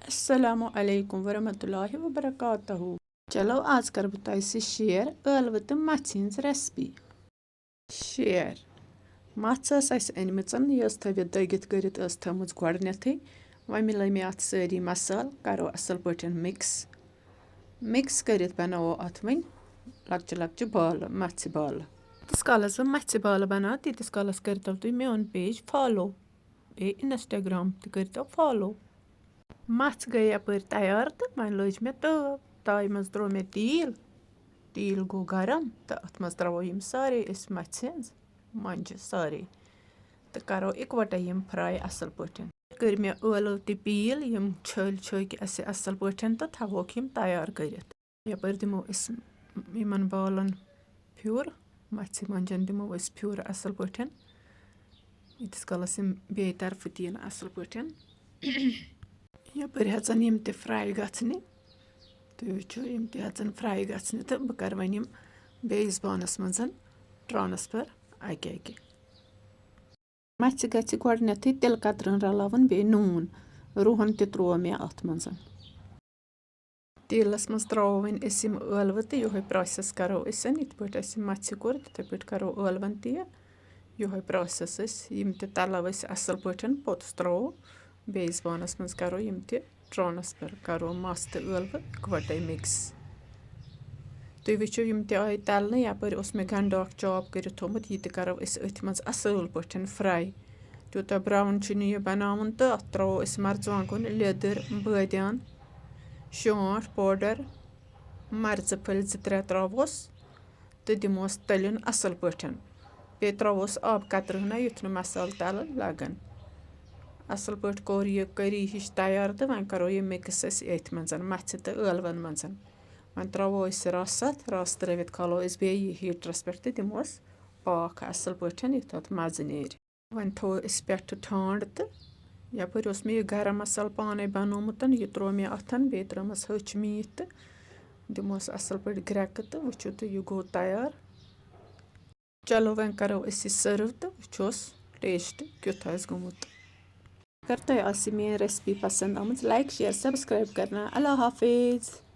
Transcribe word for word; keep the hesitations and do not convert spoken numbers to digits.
السلام علیکم ورحمۃ اللہ وبرکاتہ۔ چلو، آز کرٕ بہٕ تۄہہِ سۭتۍ شیئر ٲلوٕ تہٕ مَژھِ ہٕنٛز ریسپی۔ شیئر۔ مَژھ ٲس اَسہِ أنمٕژ، یہِ ٲس تھٲوِتھ دٔگِتھ کٔرِتھ، ٲس تھٲومٕژ گۄڈٕنیتھٕے۔ وۄنۍ مِلٲے مےٚ اَتھ سٲری مصالہٕ، کَرو اَصٕل پٲٹھۍ مِکس۔ مِکس کٔرِتھ بَناوو اَتھ وۄنۍ لۄکچہِ لۄکچہِ بالہٕ، مَژھِ بالہٕ۔ ییٖتِس کالَس بہٕ مَژھِ بالہٕ بَناو، تیٖتِس کالَس کٔرۍتو تُہۍ میون پیج فالو۔ بیٚیہِ Instagram تہِ کٔرۍتو فالو۔ مَژھ گٔے یَپٲرۍ تیار تہٕ وۄنۍ لٲج مےٚ تٲو۔ تایہِ منٛز ترٛوو مےٚ تیٖل، تیٖل گوٚو گرم تہٕ اَتھ منٛز ترٛاوو یِم سارے أسۍ مَژھِ ہٕنٛز مۄنجہِ سارے تہٕ کَرو اِکوَٹَے یِم فراے اَصٕل پٲٹھۍ۔ کٔرۍ مےٚ ٲلوٕ تہِ پیٖل، یِم چھٔلۍ چھٔکۍ اَسہِ اَصٕل پٲٹھۍ تہٕ تھاوہوکھ یِم تیار کٔرِتھ۔ یَپٲرۍ دِمو أسۍ یِمَن بالَن پھیُر، مَژھِ مۄنجَن دِمو أسۍ پھیُر اَصٕل پٲٹھۍ، ییٖتِس کالَس یِم بیٚیہِ طرفہٕ تہِ یِن اَصٕل پٲٹھۍ۔ یَپٲرۍ ہٮ۪ژَن یِم تہِ فراے گژھنہِ، تُہۍ وٕچھِو، یِم تہِ ہٮ۪ژَن فراے گژھنہِ تہٕ بہٕ کَرٕ وۄنۍ یِم بیٚیِس بانَس منٛز ٹرانسفر اَکہِ اَکہِ۔ مَژھِ گژھِ گۄڈٕنٮ۪تھٕے تِلہٕ کترٕن رلاوُن، بیٚیہِ نوٗن، رُہن تہِ ترٛوو مےٚ اَتھ منٛز۔ تیٖلَس منٛز ترٛاوو وۄنۍ أسۍ یِم ٲلوٕ تہٕ یِہوٚے process کَرو أسۍ۔ یِتھ پٲٹھۍ اَسہِ مَژھِ کوٚر، تِتھَے پٲٹھۍ کَرو ٲلوَن تہِ یہِ۔ یِہوٚے process أسۍ، یِم تہِ تَلو أسۍ اَصٕل پٲٹھۍ، پوٚتُس ترٛاوو بیٚیِس بانَس منٛز، کَرو یِم تہِ transfer، کَرو مَژھ تہٕ ٲلوٕ اِکوَٹَے mix۔ تُہۍ وٕچھِو، یِم تہِ آیہِ تَلنہٕ۔ یَپٲرۍ اوس مےٚ گَنٛڈٕ اَکھ chop کٔرِتھ تھوٚمُت، یہِ تہِ کَرو أسۍ أتھۍ منٛز اَصٕل پٲٹھۍ fry۔ تیوٗتاہ brown چھُنہٕ یہِ بَناوُن تہٕ اَتھ ترٛاوو أسۍ مَرژٕوانٛگُن، لیٚدٕر، بٲدیان، شونٛٹھ powder، مَرژٕ پھٔلۍ زٕ ترٛےٚ ترٛاووس تہٕ دِموس تٔلیُن اَصٕل پٲٹھۍ۔ بیٚیہِ ترٛاووس آبہٕ قطرٕ ہنا، یُتھ نہٕ مصالہٕ تَلہٕ لَگَن۔ اَصٕل پٲٹھۍ کوٚر یہِ curry ہِش تیار تہٕ وۄنۍ کَرو یہِ mix أسۍ أتھۍ منٛز، مَژھِ تہٕ ٲلوَن منٛز۔ وۄنۍ ترٛاوو أسۍ رَس اَتھ، رَس ترٛٲوِتھ کھالو أسۍ بیٚیہِ یہِ heaterَس پٮ۪ٹھ تہٕ دِموس پاکھ اَصٕل پٲٹھۍ، یُتھ اَتھ مَزٕ نیرِ۔ وۄنۍ تھوٚو أسۍ پٮ۪ٹھٕ ٹھانٛڈ تہٕ یَپٲرۍ اوس مےٚ یہِ گرم مصالہٕ پانَے بَنومُت، یہِ ترٛوو مےٚ اَتھَن، بیٚیہِ ترٛٲومَس ۂچھ میٖتھۍ تہٕ دِموس اَصٕل پٲٹھۍ گرٛٮ۪کہٕ تہٕ وٕچھِو تُہۍ، یہِ گوٚو تیار۔ چلو، وۄنۍ کَرو أسۍ یہِ serve تہٕ وٕچھوس taste کیُتھ آسہِ گوٚمُت۔ اگر تۄہہِ آسہِ میٛٲنۍ recipe پسنٛد آمٕژ، like، share، subscribe کرنا۔ اللہ حافظ۔